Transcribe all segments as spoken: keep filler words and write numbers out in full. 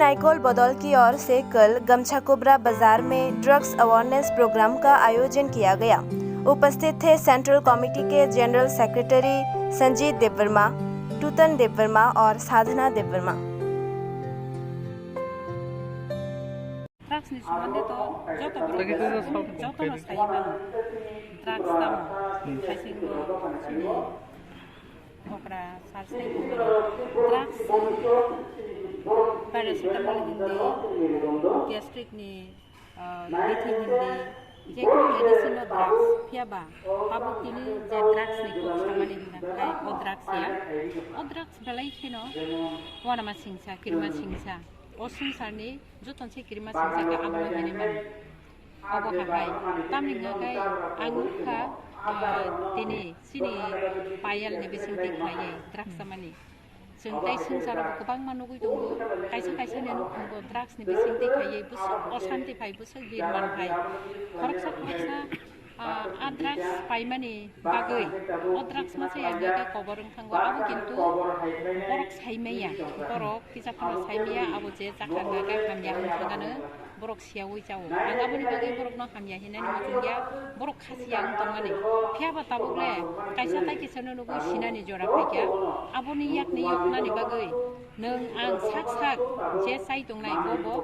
नाइकोल बदल की ओर से कल गमछाकुबरा बाजार में ड्रग्स अवेयरनेस प्रोग्राम का आयोजन किया गया। उपस्थित थे सेंट्रल कमेटी के जनरल सेक्रेटरी संजीत देववर्मा, टूतन देववर्मा और साधना Debbarma. Drugs ni sombonde to joto borok, joto no sai mano. Drugs tamo, hmm, khaising bo chini okra sar sai mano. Drugs, paracetamol hindi, gastric ni, ah, bithi hindi, je kono medicine no drugs, phiya ba abo tini je drugs ni kok samani hinna khai o drugs ya. O drugs belai kheno wanama singsa, kirima singsa. O swngcharni joto se kirima singsa khe abono hinwi mano. Obo hai, tamni hwnkha khe ang nukha, ah, tini chini Payal ni bisingtwi khlaiwi drugs chamani. Chwng tei swngcharo bo kwbangma nugwi tongo, kaisa kaisa ni nukhungo drugs ni bisingtwi khaiwi bwswk osanti phai, bwswk birman phai. Khoroksa khoroksa, ah, a drugs paimani bagwi, o drugs masa ya hwnkha khe kobor wngkhango, abo kintu borok sai maya, borok kisa phano sai maya, abo je chakha hwnkha khe hamya wngkha gano borok siyaui chao. Ang aboni bagwi borokno hamya hinani muchungya, borok khasiya wng tongmani. Phiya ba tabuk le kaisa tai kisa no nugo sinani jora phaikha, aboni yakni yoknani bagwi nwng ang sak sak je chai tongnai bo bo,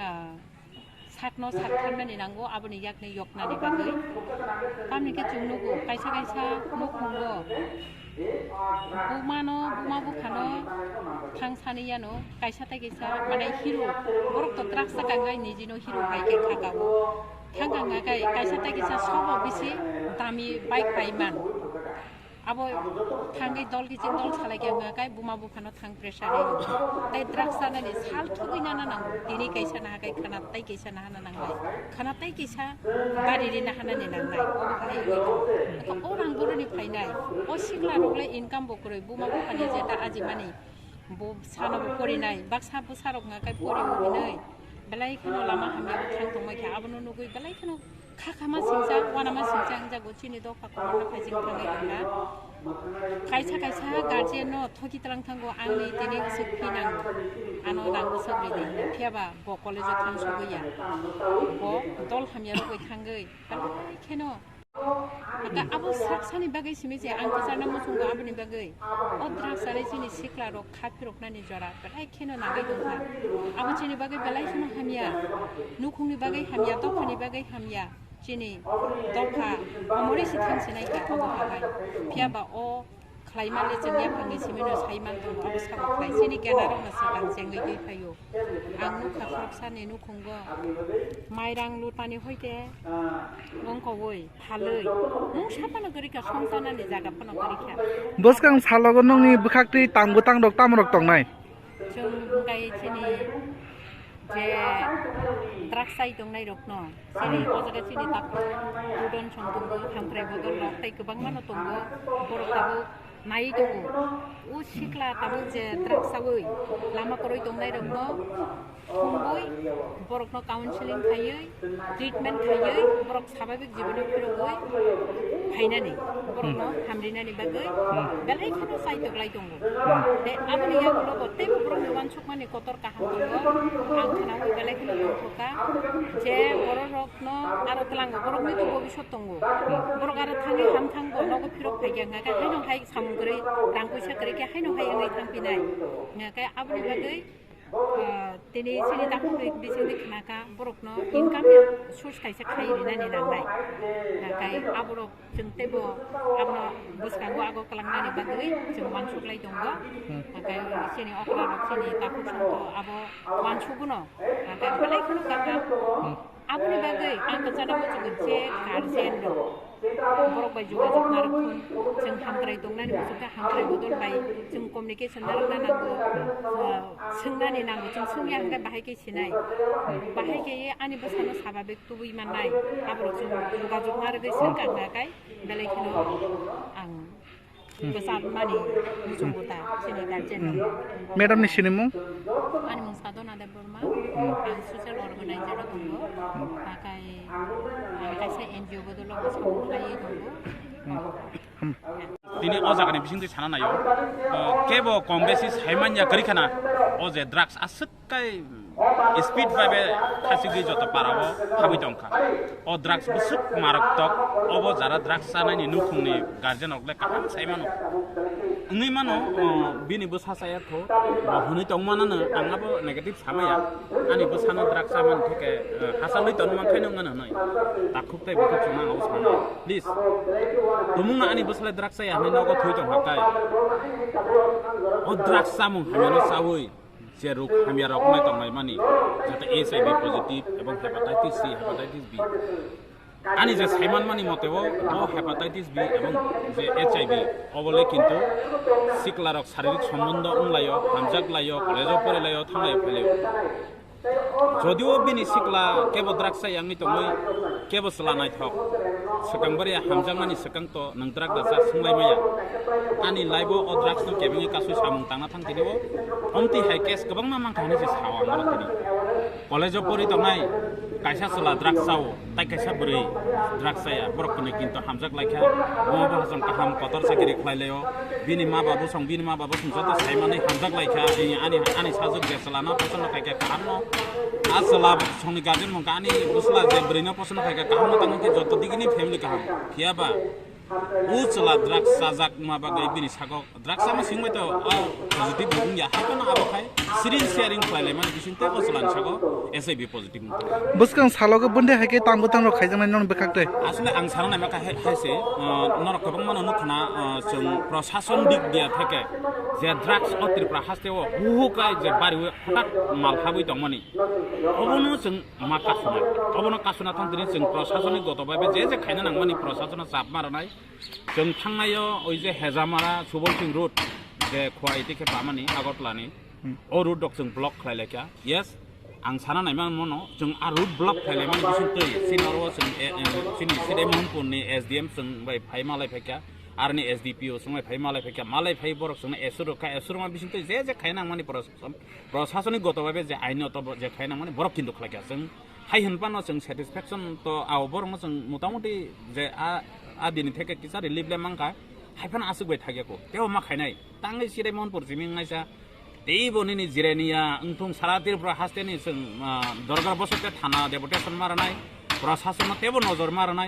ah, sakno sak tharmani nango, aboni yakni yoknani bagwi. Tamni khe chwng nugo, kaisa kaisa nukhungo bumano, buma buphano thang sani yano, kaisa tai kaisa, mane, hero, borok to drugs chakha wngkha nijino hero hai khe khakao. Thang kha wngkha khe kaisa tai kaisa sobo bisi dami bike pai man. Abo thangwi dol kiching dol salai khe wngkha khe buma buphano thang pressure rw. Tei drugs chanani sal thugwi nana nango. Tini kaisa naha khe khana tei kaisa naha na nanglai. Khana tei kaisa bari ri naha nani nanglai. Obo hai wngwi tongo. Eko o rang boroni phainai. O sikla rok le income bo kwrwi. Buma buphani je ta ajimani. Bo sano bo porinai. Baksa bwsa rok wngkha khe pori hinwi. Belai kheno lama hamya bo thang tongma khe abono nugwi belai kheno Kha kha ma singcha, wana ma singcha wngjago chini dopha kotorno phaijing thangwi wngkha. Kaisa kaisa guardian no thoki twlang thango, "Ang ni tini bwswk phi nango, ano rang bwswk ridi," phiya ba bo college o thang sogwi ya. Bo dol hamya rok bai thangwi belai kheno. Aka abo sak sani bagwi simi je ang kwchar no muchungo aboni bagwi. O drugs chanai chini sikla rok kha phiroknani jora belai kheno nangwi tongkha. Abo chini bagwi belai kheno hamya. Nukhungni bagwi hamya, dophani bagwi hamya. Chini dopha omorwi si thang sinai kha obo hai. Phiya ba o khlaima le chwng yaphangni simi no sai man tongo, abo sabo khlai. Chini gena rok no swkang chengwi twi phaio. Ang nukha khoroksani nukhungo mairang lutani hoite wngkogwi phalwi. Mungsa phano kwrwi kha, songchanani jaga phano kwrwi kha. Bwskang salogo nokni bwkhaktwi tang bwtang rok tamo rok tongnai? Chwng hwnkhe chini je drugs chai tongnai rokno, chini o jaga chini takhuk Budon song tongo, hamkrai bodol rok tei kwbangma no tongo, borok tabuk naiwi tongo. O sikla tabuk je drugs chaui lama kwrwi tongnai rokno thumwi borokno counseling khaiwi, treatment khaiwi, borok sababik jibono phirogwi phainani, borokno hamrinani bagwi belai kheno chaitok lai tongo. Tei aboni yagulo bo teibo borokni uansukmani kotor kaham tongo. Ang khnaui belai kheno tongthokha je bororokno aro twlango, borokni to bobisot tongo. Borok aro thangwi hamthang bo nogo phirok phaikha, hwnkha khe haino hai samung kwrwi, rang puisa kwrwi khe haino hai wngwi thangphinai. Hwnkha khe aboni bagwi Ah, tini chini takhuk bisingtwi khnakha, borokno income source kaisa khai rinani nangnai. Nakai aborok chwng teibo abono bwskango ago kwlangnani bagwi chwng uansuk lai tongo. Nakai chini okra rok chini takhuk songkho abo uansukgwno. Nakai belai kheno kaham. Aboni bagwi ang kwcharo muchungo je guardian rok borok bai jogajog narwkthun, chwng hamkrai tongnani muchungkha, hamkrai bodol bai chwng communication narwkna nango, ah, swngnani nango, chwng swngya hwnkhe bahai khe sinai, bahai khe ani bwsano sababik tubui mannai, aborok chwng jogajog narwgwi swngkha hwnkha khe belai kheno ang Kwcham mani muchungo ta chini guardian rok. Madam ni sinimung? Ani mung Sadhana Debbarma. Ang social organizer o tongo. Takai ang kaisa N G O bodol o samung khlaiwi tongo. Tini o jagani bisingtwi sana naio, ah, kebo kom besi saimanya kwrwi khana, o je drugs aswk kai speed bai be khachigwi joto parao habwi tongkha. O drugs bwswk maraktok, obo jara drugs chanaini nukhungni guardian rok le kaham sai mano. Wngwi mano, ah, bini bwsa chaya kho, bo hwnwi tongmanano ang abo negative samaya. Ani bwsano drugs chamani theke, ah, hachalwi tongma khaino wngmano hwnwi. Takhuk tei bukhuk chwngno ang abo sanai. Please. Tumungno ani bwsale drugs chaya hwnwi nogo thwi tong hakai. O drugs chamung hamyano chawi je rok hamya rok wngnai tonglaimani, jate H I V positive ebong hepatitis C, hepatitis B. Ani je saimanmani mote o, o hepatitis B ebong je H I V obole kintu siklarok saririk sombondo wnglaio, hamjak laio, college-o porilaio, thanglaio, phailaio. Jodio bini sikla kebo drugs chaya wngwi tongwi, kebo chwla naithok, swkang bariya hamjakmani swkang to nwng drugs da cha swnglaimaya. Ani life-o o drugs no kebengwi kasui samung tangna thang tini o, omtwi hai case kwbangma mankha hinwi se sao ang oro tini. College-o pori tongnai kaisa chwla drugs chao, tai kaisa bwrwi drugs chaya, borok kwnwi kinto hamjak laikha, omo bo hasong kaham kotor chakiri khlai laio. Bini ma babu song, bini ma babu song joto saimani hamjak laikha, ani, ani, ani sajwk je chwlano posono khaikha kahamno. A chwla songni guardian mungkha ani bwsla je bwrwino posono khaikha kahamno tangwi khe joto digini family kaham. Phiya ba o chwla drugs chajak ma bagwi bini sago drugs chama singbai to, o positive wngya, hai phano abo khai syringe sharing khlai laimani bising tei o chwlani sago H I V positive. Bwskang salo khe bwndai hai khe tang bwtang rok khaijaknai nong bwkhak tei. Asole ang sana naima kha hai, hai se, uh, norok kwbangma no nukha na, uh, chwng prosason dik dia theke je drugs o Tripura haste o huhu kai je bari o hwtak mal habwi tongmani. Obono chwng ma kasuna. Obono kasuna thang tini chwng prosason ni goto bai je je khaina nangmani prosason o chap ma rwnai. Chwng thangnaio oi je Hejamara Subol Singh Road je Khowai tei khe pamani Agartala ni. Hmm. O road rok chwng block khlai laikha. Yes, ang sana naima mano, chwng a road block khlai laimani bising twi chini oro chwng, eh, eh, chini Sirei Mohanpur ni S D M chwng bai phai malai phaikha, aroni S D P O chwng bai phai malai phaikha, malai phai borok chwngno assure rwkha, assure rwma bising twi je je khaina nangmani prosason, prosason ni goto bai je ain oto je khaina nangmani borok kintu khlaikha. Chwng hai hwn phano chwng satisfaction to ao borokno chwng motamuti je a, a dini theke kisa relief le mankha, hai phano aswk bai thakya ko, teibo ma khainai. Tangwi Sirei Mohanpur simi wngnaisa, teibo nini jiraniya wngthung sara Tripura haste ni chwng, ah, dorgar bosok khe thana deputation ma rwnai, prosason no teibo nojor ma rwnai.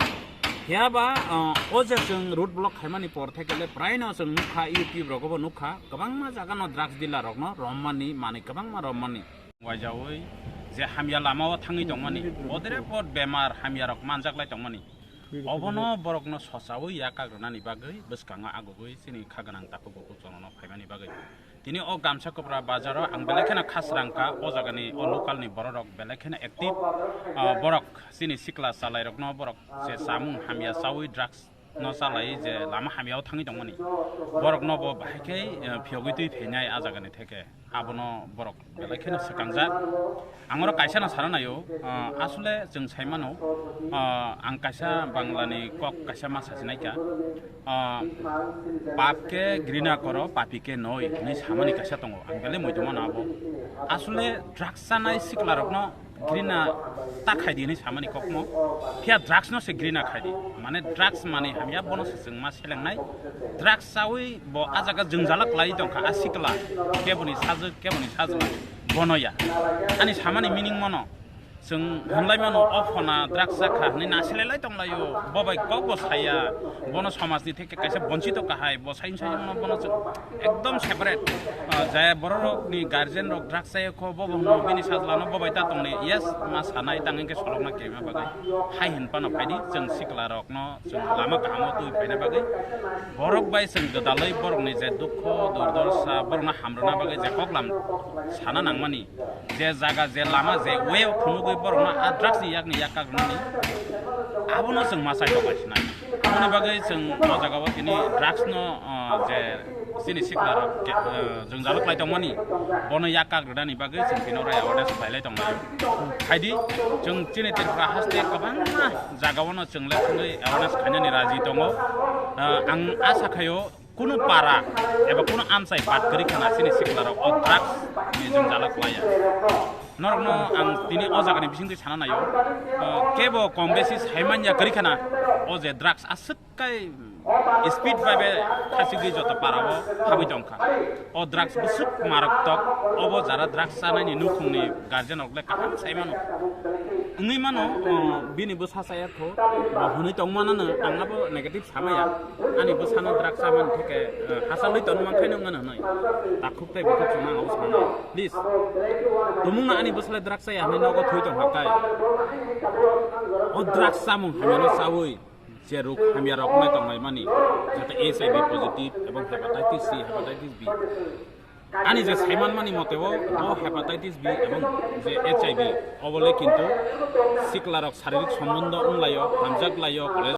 Phiya ba, ah, o je chwng road block khaimani por theke le praino chwng nukha, YouTube rogo bo nukha, kwbangma jaga no drugs dealer rok no rommani manwi kwbangma rommani. Waijaui je hamya lamao thangwi tongmani, bodere bod bemar hamyarok manjaklai tongmani. Obono borokno sochaui yakak rwnani bagwi bwskango agugui chini kha gwnang takhuk bukhuk chwngno phaimani bagwi. Tini o Gamsa Kopra bazaro ang belai kheno khasrang kha, o jagani o local ni bororok belai kheno active, ah, borok chini sikla chalairokno borok je chamung hamya chaui drugs no chalai je lama hamyao thangwi tongmani. Borokno bo bahai khe, eh, phiyogwi twi phainai a jagani theke. Abono borok belai kheno swkangjak. Ang oro kaisa no sana naio, ah, asole chwng sai mano, ah, ang kaisa Bangla ni kok kaisa ma sasinai kha, ah, "Pap ke grina koro, papi ke noi" hinwi samani kaisa tongo. Ang belai muitu mano abo. Asole drugs chanai sikla rokno grina ta khai di hinwi samani kokmo. Phiya drugs no se grina khai di. Mane drugs mani hamya bono se chwng ma selengnai. Drugs chaui bo a jaga jwngjala kwlai tongkha a sikla. Keboni sajwk, keboni sajwla. Bono ya. Ani samani meaning mono. Chwng hwnlai mano o phona drugs chakha hinwi nasilai lai tonglaio. Bo bai kok bo saya. Bono somajni theke kaisa bonchito kahai. Bo sain sain bono chwng ekdom separate. Ah, jaya bororokni guardian rok drugs chaya kho, bo bo hwno bini sajlano bo bai ta tongni, yes, ma sanai tang hwnkhe solokna kema bagwi. Hai hwn phano phaidi chwng sikla rokno chwng lama kahamo twi phaina bagwi. Borok bai chwng gwdalwi borokni je dukho, durdorsha, borokno hamrwna bagwi je koklam sana nangmani, je jaga, je lama, je way o phunugwi borokno a drugs ni yakni yak kakrwnani, abono chwng ma chai tok sinai. Aboni bagwi chwng o jagao tini drugs no, ah, je chini sikla rok ke, eh, jwngjalo khlai tongmani, bono yak kak rwnani bagwi chwng bino rai awareness khlai lai tonglaio. Haidi chwng chini Tripura haste kwbangma jagao no chwng le thangwi awareness khainani raji tongo. Eh, ang asa khaio kunu para eba kunu amchai bad kwrwi khana chini sikla rok o drugs ni jwngjalo khlaiya. Norokno ang tini o jagani bisingtwi sana naio. Eh, kebo kom besi saimanya kwrwi khana, O je drugs aswk kai speed bai bai khachigwi joto parao habwi tongkha. O drugs bwswk maraktok, obo jara drugs chanani nukhungni guardian rok le kaham sai mano. Wngwi mano, o, bini bwsa chaya kho, bo hwnwi tong manano, ang abo negative samaya. Ani bwsano drugs chamani theke, o, hachal wi tongma khaino wngmano hwnwi. Takhuk tei bukhuk chwng ang abo sanai. Please. Tumungno ani bwsale drugs chaya hwnwi nogo thwi tong hakai. O drugs chamung hamyano chawi je rok hamya rok nai tongnai mani, jate H I V positive ebong hepatitis C, hepatitis B. Ani je saiman mani mote o, o hepatitis B ebong je H I V obole kintu sikla rok saririk sombondo wnglaio, hamjak laio, college